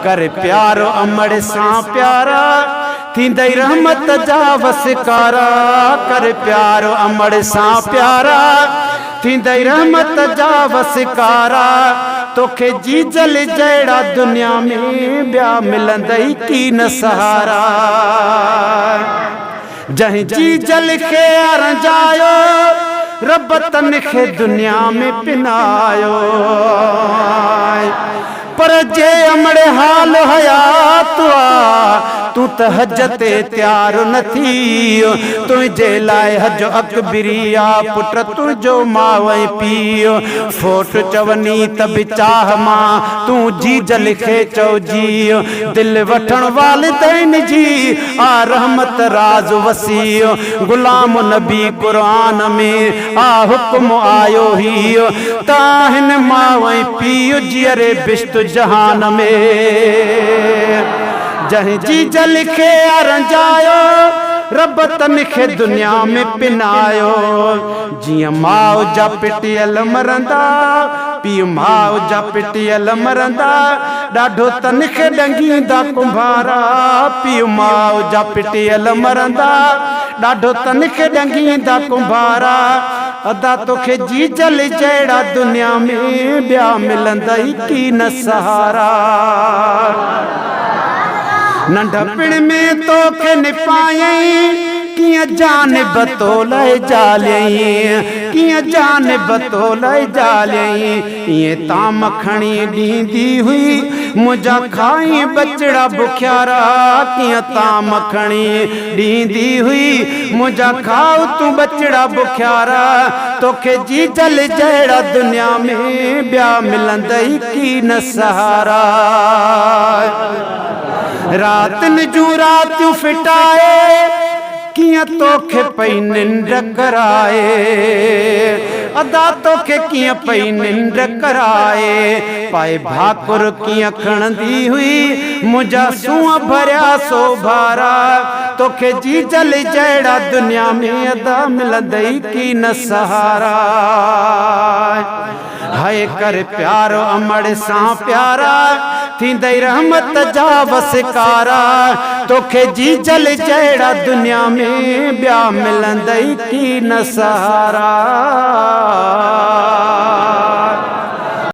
ڪر پيار امڙ سان پيارا، ٿيندئي رحمت جا وسڪارا. ڪر پيار امڙ سان پيارا، ٿيندئي رحمت جا وسڪارا. توکي جيجل جهڙا دنيا ۾ ٻيا ملندئي ڪين سهارا. جنهن جيجل کي ارجايو، رب تن کي دنيا ۾ پنايو. پر جي امڙ حال حيات آ، تون ته حج تي تيار نه ٿي. تنهنجي لاء حج اڪبري آ، پٽ تنهنجو ماء ۽ پيء. ڦوٽ چوني ته به چاهه مان، تون جيجل کي چئو جيء. دل وٺڻ والدين جي، آ رحمت راز وسيع. غلام نبي قرآن ۾ آ حڪم آيو هيء ته آهن ماء ۽ پيء جيئري بھشت جهان ۾. جنهن جيجل کي آ رنجايو، رب تن کي دنيا ۾ پنايو. جيئن ماء جا پٽيل مرندا، پيء ماء جا پٽيل مرندا، ڏاڍو تن کي ڏنگيندا ڪنڀارا. پيء ماء جا پٽيل مرندا، ڏاڍو تن کي ڏنگيندا ڪنڀارا. ادا توکي جيجل جهڙا دنيا ۾ ٻيا ملندئي ڪين سهارا. ننڍپڻ ۾ توکي نپايائين، ڪيئن جانب تو لئه جاليائين، ڪيئن جانب تو لئه جاليائين. ائين طعام کڻي ڏيندي هئي، منهنجا کائين ٻچڙا بکيارا. ڪيئن طعام کڻي ڏيندي هئي، منهنجا کاء تون ٻچڙا بکيارا. توکي جيجل جهڙا دنيا ۾ ٻيا ملندئي ڪين سهارا. راتن جون راتيون ڦٽائي، ڪيئن توکي پئي ننڊ ڪرائي. ادا توکي ڪيئن پئي ننڊ ڪرائي. پائي ڀاڪر ڪيئن کڻندي هئي، منهنجا سونهن ڀريا سوڀارا. توکي جيجل جهڙا دنيا ۾ ادا ملندئي ڪين سهارا. هئي ڪر پيار امڙ سان پيارا، ٿيندئي رحمت جا وسڪارا. توکي جيجل جهڙا دنيا ۾ ٻيا ملندئي ڪين سهارا.